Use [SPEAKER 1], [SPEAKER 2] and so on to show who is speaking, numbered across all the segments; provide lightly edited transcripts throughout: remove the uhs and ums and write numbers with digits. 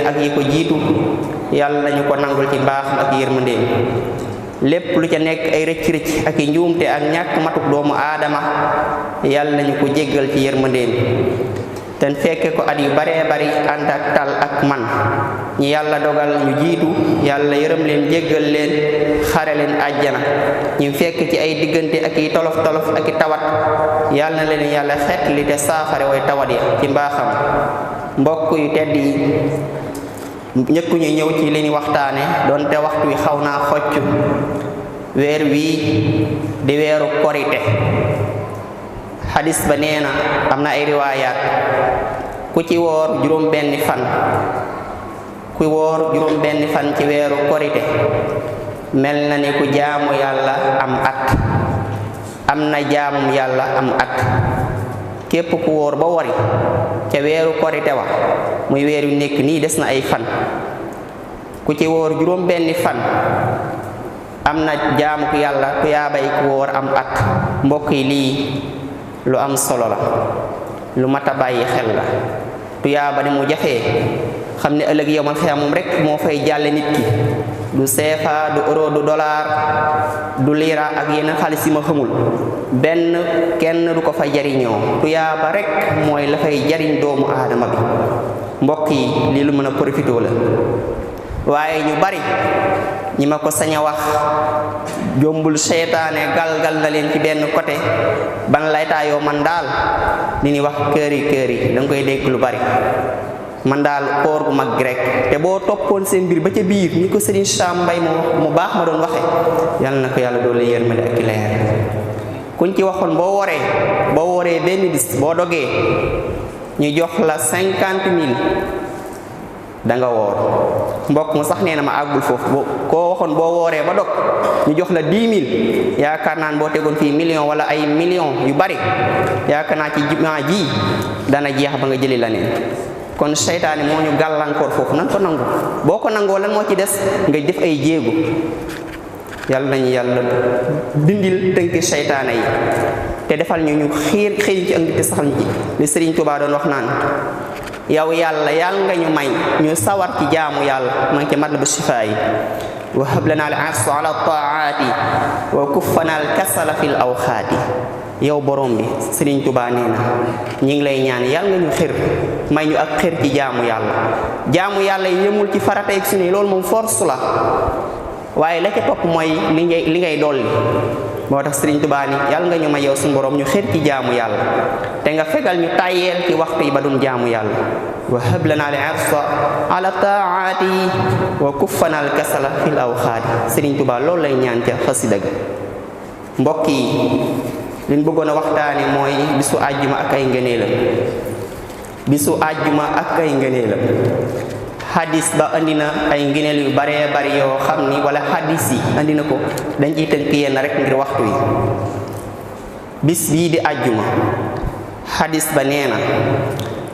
[SPEAKER 1] ak yi ko jiitu yàlla nañu ko nangul ci mbaaxam ak yërmandeem lépp lu ca nekk ay rëcc-rëcc ak i njuumte ak ñàkk matuk doomu aadama yàlla nañu ko jéggal ci yërmandeem te fekke ko at yu baree bari ànd ak tal ak man ñi yàlla dogal ñu jiitu yàlla yërëm leen jéggal leen xare leen àjjana ñu fekk ci ay diggante ak i tolof tolof ak i tawat yàlla na leen yàlla xeetli te saafare way tawat ya ci mbaaxam mbokk yu tedd yi ñëkku ñu ñëw ci li ñu waxtaane doonte waxtu wi xaw naa xocc weer wii di weeru korite xadis ba nee na am na ay riwaayaat ku ci woor juróom benni fan ci weeru korite mel na ni ku jaamu yàlla am at am na jaamum yàlla am at képp ku wóor ba wari ca weeru korite wa muy weer yu nekk nii des na ay fan ku ci wóor juróom benni fan am na jaamu ku yàlla ku yaabay ku wóor am at mbokk yi lii lu am solo la lu mat a bàyyi xel la tuyaaba ni mu jafee xam ne ëllëg yow man xëy moom rek moo fay jàlle nit ki du CFA du euro du dollar du lira ak yeneen xaalis yi ma xamul benn kenn du ko fa jariñoo tuyaaba rek mooy la fay jariñ doomu aadama bi mbokk yi lii lu mën a profité la waaye ñu bari ñi ma ko sañ a wax jombul seytaane galgal na leen ci benn côté ban laytaayoo man daal li ñuy wax kër yi da nga koy dégg lu bari man daal koor gu mag gi rek te boo toppoon seen mbir ba ca biir ni ko Serigne Sam Mbaye mu baax ma doon waxe yàlla na ko yàlla doole yërmande ak leer kuñ ci waxoon boo woree benn bis boo dogee ñu jox la 50 000 da nga woor mbokk mu sax nee na ma àggul foofu koo waxoon boo wooree ba dog ñu jox la 10 000 yaakaar naan boo tegoon fii million wala ay million yu bari yaakaar naa ci jumaa ji dana jeex ba nga jëli la neen kon seytaane moo ñu gàllankoor foofu nan ko nangu boo ko nangoo lan moo ci des nga def ay jéego yàlla nañu yàlla dindil tënki seytaane yi te defal ñu xiir ci ak te saxal ci li Serigne Touba doon wax naan yow yàlla nga ñu may ñu sawar ci jaamu yàlla ma ngi ci matlabu shifaa yi wa hab lana al asa ala taati wa kuffana al kasala fil awxaati yow borom bi Serigne Touba nee na ñi ngi lay ñaan yàlla nga ñu xër may ñu ak xër ci jaamu yàlla yi yëmul ci farata ak sunna loolu moom force la waaye la ca topp mooy li ngay dolli moo tax Serigne Touba ni yàlla nga ñu may yow suñu borom ñu xër ci jaamu yàlla te nga fegal ñu tàyyeel ci waxtu yi ba dum jaamu yàlla wa hab lana al irsa ala taati wa kuffana al kasala fil awxaati Serigne Touba loolu lay ñaan ca xasida ga mbokk yi liñ bëggoon a waxtaane mooy bisu àjjuma ak ay ngëneelam hadis ba andi na ay ngëneel yu baree bari yoo xam ni wala hadis yi andi na ko dañ ciy tënk yenn rek ngir waxtu yi bis bii di àjjuma hadis ba nee na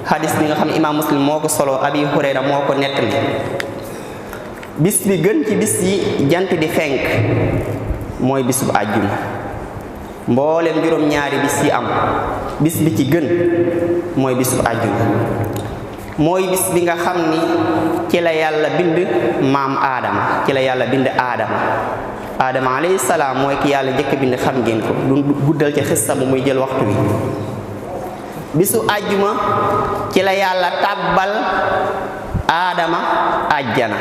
[SPEAKER 1] hadis bi nga xam ne imaam Muslim moo ko solo Abi Hurayra moo ko nettali bis bi gën ci bis yi jant di fenk mooy bisub àjjuma mboolem juróom-ñaari bis yi am bis bi ci gën mooy bisub àjjuma mooy bis bi nga xam ni ci la yàlla bind maam aadama ci la yàlla bind aadama alayhi salaam mooy ki yàlla njëkk bind xam ngeen ko du guddal ci xissa bu muy jël waxtu wi bisu àjjuma ci la yàlla tàbbal aadama àjjana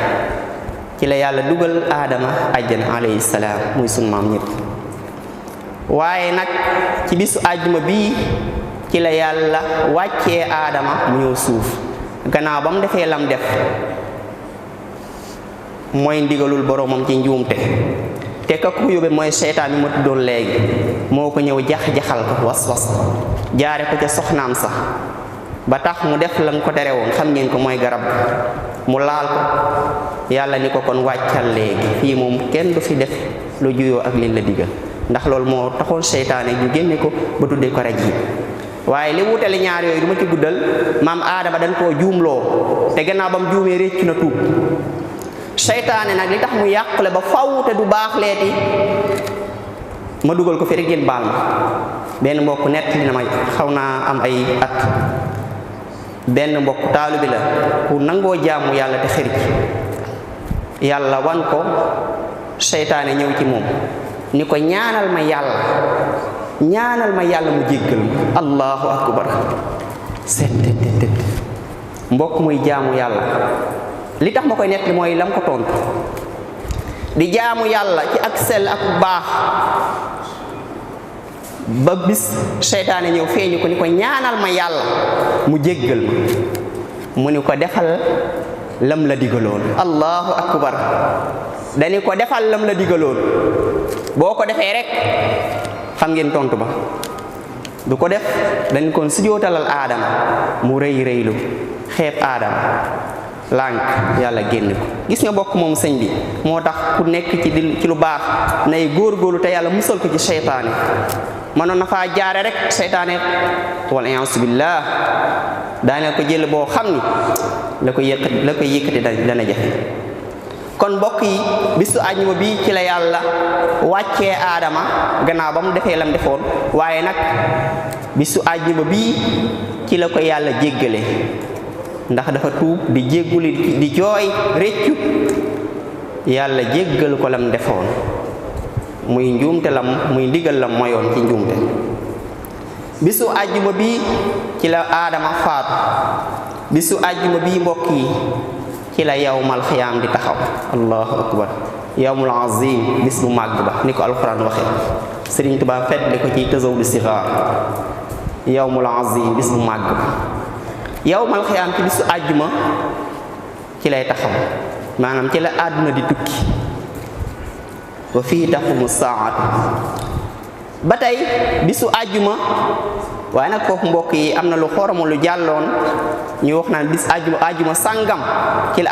[SPEAKER 1] ci la yàlla dugal aadama àjjana alayhi salaam muy sunu maam ñëpp waaye nag ci bisu àjjuma bii ci la yàlla wàccee aadama mu ñëw suuf gannaaw ba mu defee lam def mooy ndigalul boromam ci njuumte te ka ko yóbbe mooy seytaan bi ma tuddoon léegi moo ko ñëw jax-jaxal ko was jaare ko ca soxnaam sax ba tax mu def la nga ko tere woon xam ngeen ko mooy garab mu laal ko yàlla ni ko kon wàccal léegi fii moom kenn du fi def lu juyoo ak liñ la digal ndax loolu moo taxoon seytaane ñu génne ko ba tuddee ko rajim waaye li wutale ñaar yooyu du ma ci guddal maam aadama dañ koo juumloo te gannaaw ba mu juumee réccu na tuub seytaane nag li tax mu yàqule ba faw te du baax leeti ma dugal ko fi rek ngeen baal ma benn mbokk nett li na ma xaw naa am ay at benn mbokk taalu bi la ku nangoo jaamu yàlla te xëri yàlla wan ko seytaane ñëw ci moom ni ko ñaanal ma yàlla mu jéggal ma. allahu akbar. seet mbokk muy jaamu yàlla li tax ma koy nettali mooy lam ko tontu di jaamu yàlla ci ak sell ak baax ba bis seytaane ñëw feeñu ko ni ko ñaanal ma yàlla mu jéggal ma mu ni ko defal lam la digaloon. allahu akbar. dañu ko defal lam la digaloon boo ko defee rek xam ngeen tontu ba du ko def dañ kon sujootalal aadama mu rëy rëylu xeeb aadama lànk yàlla génn ko. gis nga bokk moom sëñ bi moo tax ku nekk ci lu baax nay góorgóorlu te yàlla musal ko ci seytaane mënoon na faa jaare rek seytaane wal iyaasu billah daane ko jël boo xam ni la ko yëkkati dana jafe. kon mbokk yi bisu àjjuma bi ci la yàlla wàccee aadama gannaaw ba mu defee lam defoon waaye nag bisu àjjuma bi ci la ko yàlla jéggale ndax dafa tuub di jégguli di jooy réccu yàlla jéggal ko lam defoon muy njuumte lam muy ndigal lam moyoon ci njuumte. bisu àjjuma bi ci la aadama faatu bisu àjjuma bi mbokk yi ci la yawmal xiyaam di taxaw. allahu akbar. yawmul azim bis bu màgg ba ni ko alquran waxe Sëriñ Tuubaa fetli ko ci tasawudu sixaar yawmul azim bis bu màgg ba yawmal xiyaam ci bisu àjjuma ci lay taxaw maanaam ci la àdduna di tukki wa fii taqumu saatu ba tey bisu àjjuma waaye nag foofu mbokk yi am na lu xoromu lu jàlloon ñu wax naan bis àjjuma sàngam ci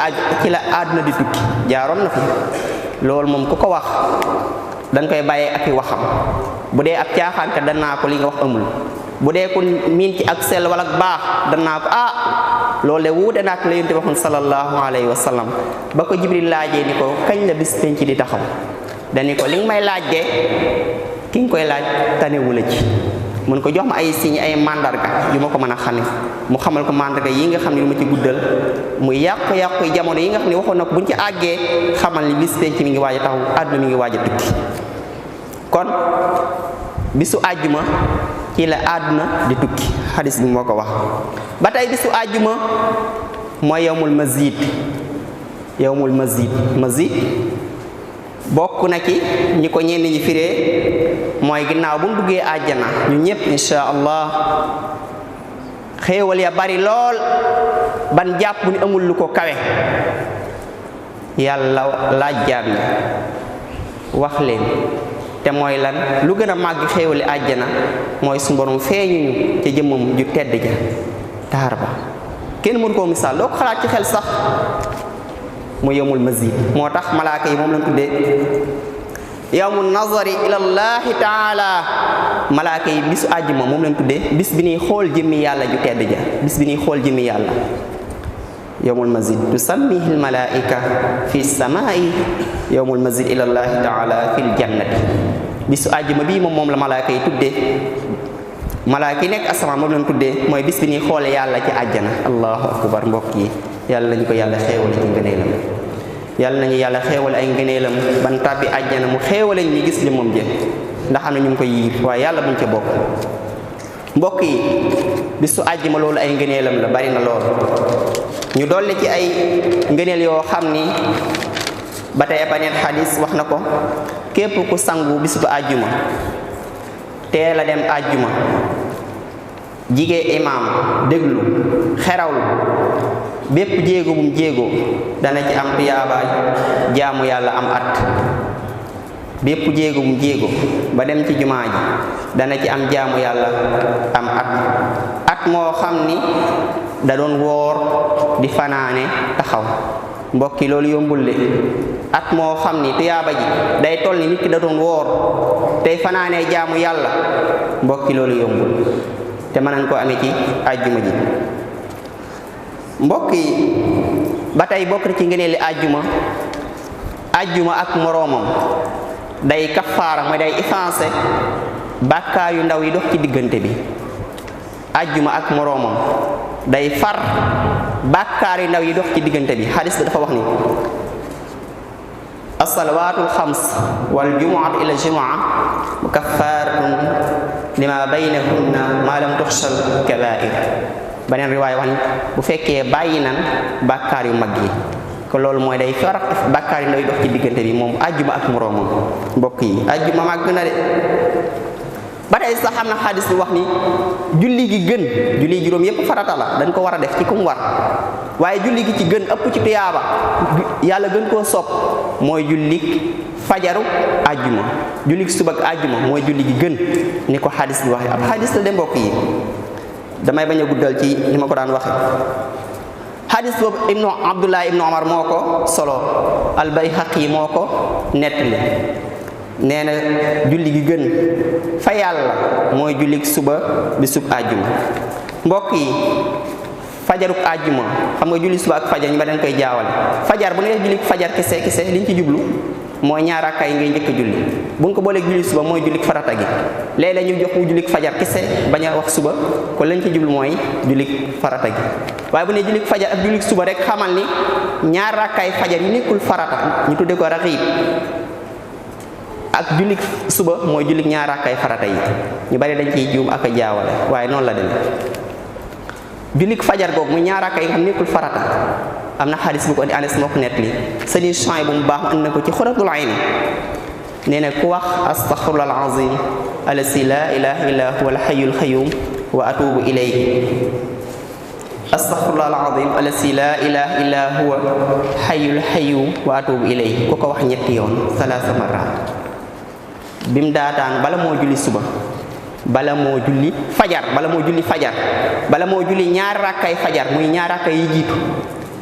[SPEAKER 1] la àdduna di tukki jaaroon na fi loolu moom ku ko wax dañ koy bàyyee ak i waxam bu dee ab caaxaanka danaa ko li nga wax amul bu dee ku miin ci ak sell wala ak baax danaa ko loolu de wuute naak la yonent bi waxoon sallallahu alayhi wa sallam ba ko Jibril laajee ni ko kañ la bis penc di taxaw dani ko li nga may laaj de ki nga koy laaj tanewu la ci mun ko jox ma ay signe ay mandarga yu ma ko mën a xame mu xamal ko mandarga yi nga xam ne yu ma ci guddal muy yàqu-yàqu jamono yi nga xam ne waxoon na ko buñ ci àggee xamal ni bis penc mi ngi waaj a taxaw àdduna mi ngi waaj a tukki. kon bisu àjjuma ci la àdduna di tukki xadis bi moo ko wax. ba tey bisu àjjuma mooy yawmul mazid. yawmul mazid bokk na ci ñi ko ñenn ñi firee mooy ginnaaw bu mu duggee àjjana ñu ñëpp insha allah xéewal ya bari lool ban jàpp ni amul lu ko kawe yàlla laaj jaam ñi wax leen te mooy lan lu gën a màgg xéewali àjjana mooy su borom feeñuñu ca jëmmam ju tedd ja taar ba kenn mënu koo misaal doo ko xalaat ci xel sax mu yawmul mazid moo tax malaaka yi moom lañ tuddee yawmun nazari ilallahi taala malaaka yi bisu àjjuma moom lañ tuddee bis bi ñuy xool jëmmi yàlla ju tedd ja bis bi ñuy xool jëmmi yàlla yawmul mazid tusammihi almalaika fi samaa'i yawmul mazid ilallahi taala fil jannati bisu àjjuma bii moom la malaaka yi tuddee malaaka yi nekk asamaan moom lañ tuddee mooy bis bi ñuy xoole yàlla ci àjjana allahu akbar mbokk yi yàlla nañu ko yàlla xéewale ci ngëneelam yàlla nañu yàlla xéewale ay ngëneelam ban tàbbi àjjana mu xéewale ñu gis li moom jë ndax am na ñu ngi ko yiir waaye yàlla buñ ca bokk mbokk yi bisu àjjuma loolu ay ngëneelam la bari na lool ñu dolli ci ay ngëneel yoo xam ni ba tey baneen xadis wax na ko képp ku sangu bisu àjjuma teel a dem àjjuma jigee imaam déglu xerawlu bépp jéego bum jéego dana ci am tuyaabaay jaamu yàlla am at bépp jéego bum jéego ba dem ci jumaa ji dana ci am jaamu yàlla am at moo xam ni da doon woor di fanaane taxaw mbokki loolu yombul de at moo xam ni tuyaaba ji day toll ni nit ki da doon woor tey fanaanee jaamu yàlla mbokki loolu yombul te mën nañ koo amee ci àjjuma ji mbokk yi ba tey bokk na ci ngëneeli àjjuma ak moroomam day kafaara mooy day effacé bàkkaar yu ndaw yi dox ci diggante bi àjjuma ak moroomam day far bàkkaar yu ndaw yi dox ci diggante bi xadis bi dafa wax ni as-salawaatul xams wal jumuatu ila jumaa mukaffaratun lima baynahunna ma lam tuxshal kabair. beneen riwaay wax ni bu fekkee bàyyi nan bàkkaar yu mag yi ko loolu mooy day far bàkkaar yu ndaw yi dox ci diggante bi moom ajjuma ak moroomam. mbokk yi ajjuma màgg na de ba tey sax am na xadis bi wax ni julli gi gën julli juróom yépp farata la dañ ko war a def ci ku mu war waaye julli gi ci gën ëpp ci tuyaaba yàlla gën koo sopp mooy julli fajaru àjjuma julli suba ak àjjuma mooy julli gi gën ni ko xadis bi waxe ab xadis la de mbokk yi damay bañ a guddal ci ni ma ko daan waxe xadis boobu Abdullah ibnu Omar moo ko solo al-Bayhaqi moo ko nettali nee na julli gi gën fa yàlla mooy julli suba bi sub àjjuma. mbokk yi fajaruk àjjuma xam nga julli suba ak fajar ñu ba dañ koy jaawale. fajar bu ne julli fajar kese liñ ci jublu mooy ñaar rakka yi ngay njëkk a julli bu nga ko booleeg julli suba mooy julli farata gi léeg-léeg ñu jox mu julli fajar kese bañ a wax suba kon lañ ci jublu mooy julli farata gi waaye bu ne julli fajar ak julli suba rek xamal ni ñaar rakkaay fajar yi nekkul farata ñu tudde ko raxiib ak julli suba mooy julli ñaar rakkaay farata yi ñu bari dañ ciy juum ak a jaawale waaye noonu la demee. julli fajar googu muy ñaar rakkaay yi nga xam nekkul farata am na xadis bu ko andi Anas moo ko nettali sëriñ Suhayb bu mu baax mu andi na ko ci Xuratul Ayni nee na ku wax astaxfirullah al-azim allasi la ilaha illa huwa al-hayyul qayyum wa atubu ilayhi astaxfirullah al-azim allasi la ilaha illa huwa hayyul qayyum wa atubu ilayhi ku ko wax ñetti yoon salaasa marrat bim daataan bala moo julli suba bala moo julli fajar bala moo julli ñaar rakkay fajar muy ñaar rakkay yi jiitu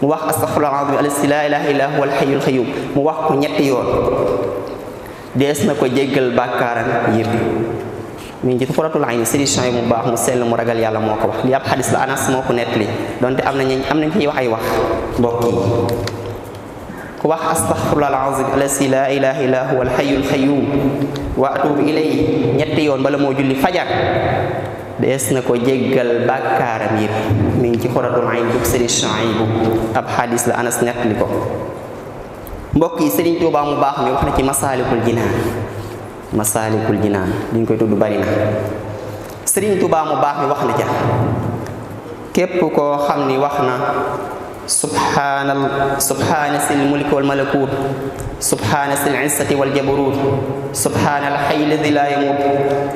[SPEAKER 1] mu wax astaghfirullah al-azim allasi la ilaha illa huwa al-hayyul qayyum mu wax ko ñetti yoon dees na ko jéggal bàkkaaram yëpp. mi ngi ci Xuratul Ayni solution yi mu baax mu sell mu ragal yàlla moo ko wax li ab xadis la Anas moo ko nettali donte am nañ ciy wax ay wax. mbokk yi ku wax astaghfirullah al-azim allasi la ilaha illa huwa al-hayyul qayyum wa atubu ilayhi ñetti yoon bala moo julli fajar dees na ko jéggal bàkkaaram yëpp. mi ngi ci Xuratul Ayni bu Sëriñ Suhaybu ab xadis la Anas nettali ko. mbokk yi Sëriñ Tuubaa mu baax mi wax na ci masaalikul jinaan liñ koy tudd bari na. Sëriñ Tuubaa mu baax mi wax na ca képp koo xam ni wax na subhaana sil mulki wal malakut subhaana sil izzati wal jabarut subhaana al hayy alladi laa yamut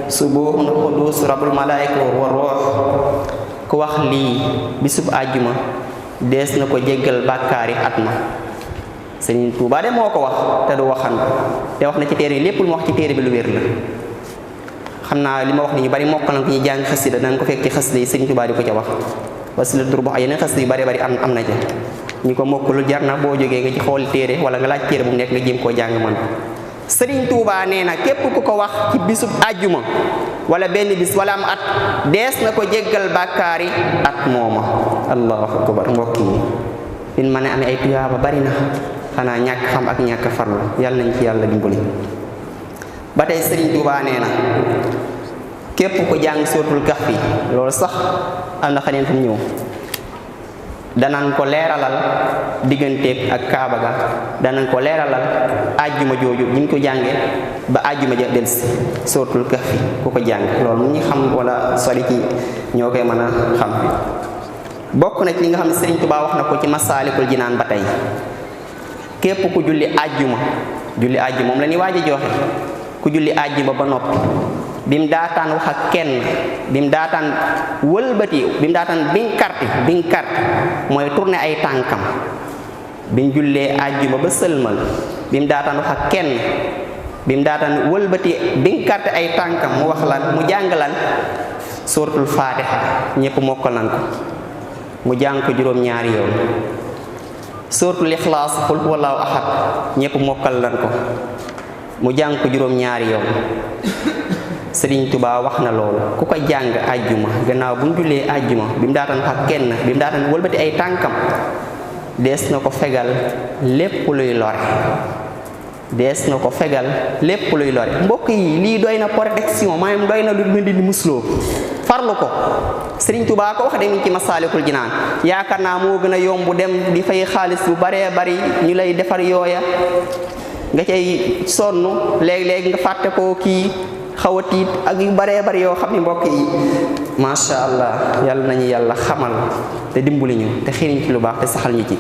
[SPEAKER 1] subuhun qudus rabbul malaa'ika war ruux ku wax lii bisub àjjuma dees na ko jéggal bàkkaari at ma. Sëriñ Tuubaa de moo ko wax te du waxan te wax na ci téere yi lépp lu ma wax ci téere bi lu wér la. xam naa li ma wax ni ñu bari mokkal na ko ñu jàng xasida danañ ko fekk ci xasida yi Sëriñ Tuubaa di ko ca wax parce que tur bu yeneen xasida yu bari am na ca ñu ko mokkalu jar na boo jógee nga ci xool téere wala nga laaj téere bu mu nekk nga jéem koo jàng man. Sëriñ Tuubaa nee na képp ku ko wax ci bisub àjjuma wala benn bis wala am at dees na ko jéggal bàkkaari at mooma. allahu akbar. mbokk yi fin ma ne amee ay tuyaaba bari na xanaa ñàkk xam ak ñàkk farlu yàlla nañ ci yàlla dimbali. ba tey Sëriñ Tuubaa nee na képp ko jàng suratul kahfi loolu sax am na xaneen fu mu ñëw danañ ko leeralal digganteeg ak kaaba ga danañ ko leeralal àjjuma jooju ñu ko jànge ba àjjuma ja delsi suratul kahfi ku ko jàng loolu mu ñu xam wala sori ci ñoo koy mën a xam. bokk na ci li nga xam ne Sëriñ Tuubaa wax na ko ci masaalikul jinaan ba tey képp ku julli àjjuma moom la ñuy waaj a joxe ku julli àjjuma ba noppi bim daataan wax ak kenn bim daataan wëlbati bim daataan binkarti mooy tourner ay tànkam bim jullee àjjuma ba sëlmal bim daataan wax ak kenn bim daataan wëlbati binkarti ay tànkam mu wax lan mu jàng lan suratul fatiha ñépp mokkal nan ko mu jàng ko juróom-ñaari yoon. suratul ixlaas qul huwallahu ahad ñépp mokkal lan ko mu jàng ko juróom-ñaari yoon. Sëriñ Tuubaa wax na loolu ku ko jàng àjjuma gannaaw bu mu jullee àjjuma bi mu daataan wax ak kenn bi mu daataan wëlbati ay tànkam dees na ko fegal lépp luy lore mbokk yi lii doy na protection maanaam doy na lu mel ni musloo farlu ko Sëriñ Tuubaa ko wax de mi ci Masaalikul Jinaan yaakaar naa moo gën a yomb dem di fay xaalis bu baree bari ñu lay defar yooya nga cay sonn léeg-léeg nga fàtte ko kii xaw a tiit ak yu baree bari yoo xam ne mbokk yi macha allah yàlla nañu yàlla xamal te dimbali ñu te xiiriñ ci lu baax te saxal ñu ci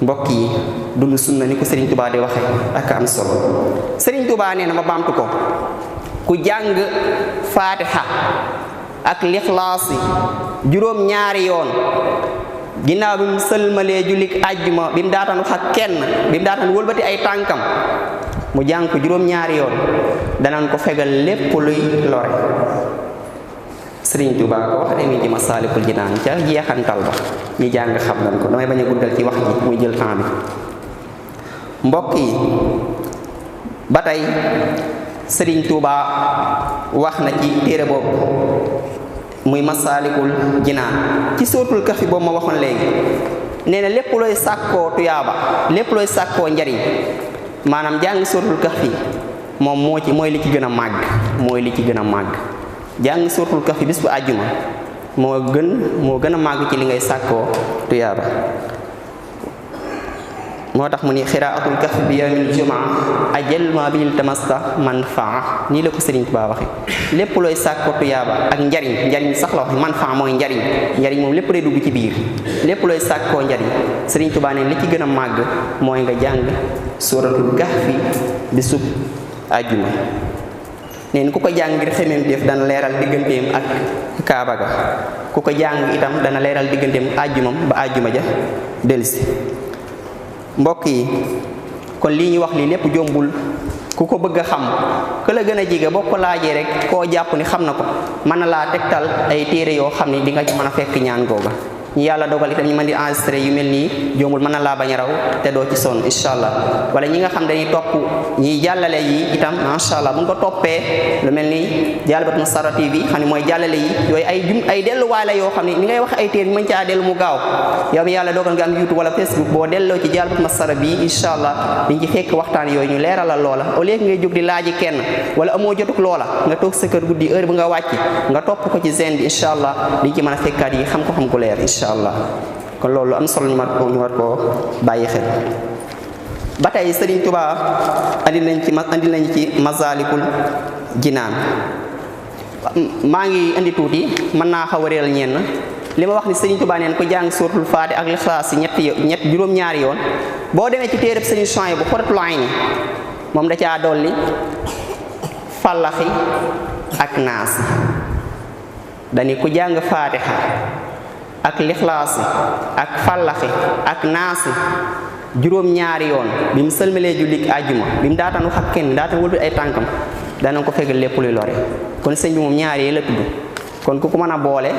[SPEAKER 1] mbokk yi dund sunna ni ko Sëriñ Tuubaa di waxe ak am solo Sëriñ Tuubaa nee na ma baamtu ko ku jàng faatiha ak lixlaas yi juróom ñaari yoon ginnaaw bi mu sëlmalee jullik àjjuma bi mu daataan wax ak kenn bi mu daataan wëlbati ay tànkam mu jàng ko juróom ñaari yoon danañ ko fegal lépp luy lore Sëriñ Tuubaa ko wax demi ci Masaalikul Jinaan ca jeexantal ba ñi jàng xam nañ ko damay bañ a guddal ci wax ji muy jël temps bi mbokk yi ba tey Sëriñ Tuubaa wax na ci téere boobu muy Masaalikul Jinaan ci sootul Kahfi boobu ma waxoon léegi nee na lépp looy sàkkoo tuyaaba lépp looy sàkkoo njariñ maanaam jàng sootul Kahfi moom mooy li ci gën a màgg mooy li ci gën a màgg jàng sootul Kahfi bis bu àjjuma moo gën a màgg ci li ngay sàkkoo tuyaaba moo tax mu ni xiraatul Kahfi bi yawmil jumaa ajal ma bil tamasta manfaa nii la ko Sëriñ Tuubaa waxe lépp looy sàkko tuyaaba ak njariñ sax la wax manfaa mooy njariñ moom lépp lay dugg ci biir lépp looy sàkkoo njariñ Sëriñ Tuubaa ne li ci gën a màgg mooy nga jàng suratul Kahfi bi sub àjjuma neen ku ko jàng ngir xemem def dana leeral digganteem ak kaaba ga ku ko jàng itam dana leeral digganteem àjjumam ba àjjuma ja delsi mbokk yi kon lii ñu wax lii lépp jombul ku ko bëgg a xam ku la gën a jege boo ko laajee rek koo jàpp ni xam na ko mën na laa tegtal ay téere yoo xam ni di nga ci mën a fekk ñaan googa ñu yàlla dogal itam ñu mën di enregistré yu mel nii jombul mën na laa bañ a raw te doo ci sonn incha allah wala ñi nga xam dañuy topp ñiy jàllale yi itam macha allah bu ñu ko toppee lu mel ni Dialibatoul Nasara TV xam ne mooy jàllale yi yooyu ay delluwaay la yoo xam ne ni ngay wax ay téere mën caa dellu mu gaaw yow mi yàlla dogal nga am YouTube wala Facebook boo delloo ci Dialibatoul Nasara bi incha allah diñ ci fekk waxtaan yooyu ñu leeralal loola au lieu que ngay jóg di laaji kenn wala amoo jotuk loola nga toog sa kër guddi heure bi nga wàcc nga topp ko ci zen bi incha allah diñ ci mën a fekkaat yi xam ko xam ko leer incha allah kon loolu am solo ñu war koo bàyyi xel ba tey Sëriñ Tuubaa andi nañ ci Masaalikul Jinaan maa ngi indi tuuti mën naa xaw a réeral ñenn li ma wax ni Sëriñ Tuubaa neen ko jàng suuratul Faatiha ak Ixlaas ñett juróom-ñaari yoon boo demee ci téereb Sëriñ Suhaybu bu Qurratul Ayni moom da caa dolli Falaxi ak Naas dani ku jàng Faatiha ak Lixlaas ak Falaxi ak Naas juróom-ñaari yoon bi mu sëlmalee jullik àjjuma bi mu daataan wax ak kenn daataan wëlbati ay tànkam danañ ko fegal lépp luy lore kon sëñ bi moom ñaari yi la tudd kon ku ko mën a boole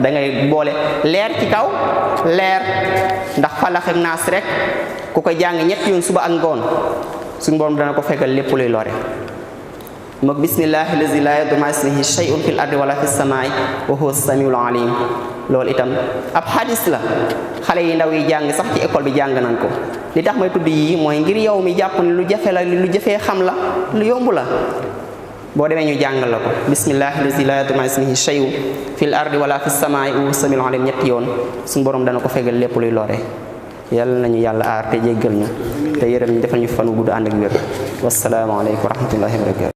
[SPEAKER 1] da ngay boole leer ci kaw leer ndax Falax ak Naas rek ku ko jàng ñetti yoon suba ak ngoon suñu borom dana ko fegal lépp luy lore mook bismillahi lazi la yadurru ma'a ismihi shay'un fil ardi wala fis samaa'i wa huwa samiul alim loolu itam ab xadis la xale yi ndaw yi jàng sax ci école bi jàng nañ ko li tax may tudd yii mooy ngir yow mi jàpp ne lu jafe la lu jafee xam la lu yomb la boo demee ñu jàngal la ko bismillahi lazi la yadurru ma'a ismihi shay'un fil ardi wala fis samaa'i wa huwa samiul alim ñetti yoon suñu borom dana ko fegal lépp luy lore yàlla nañu yàlla aar te jéggal ñu te yërëm ñu defal ñu fan wu gudd ànd ak wér wassalaamu aleykum wa rahmatullahi wa barakatu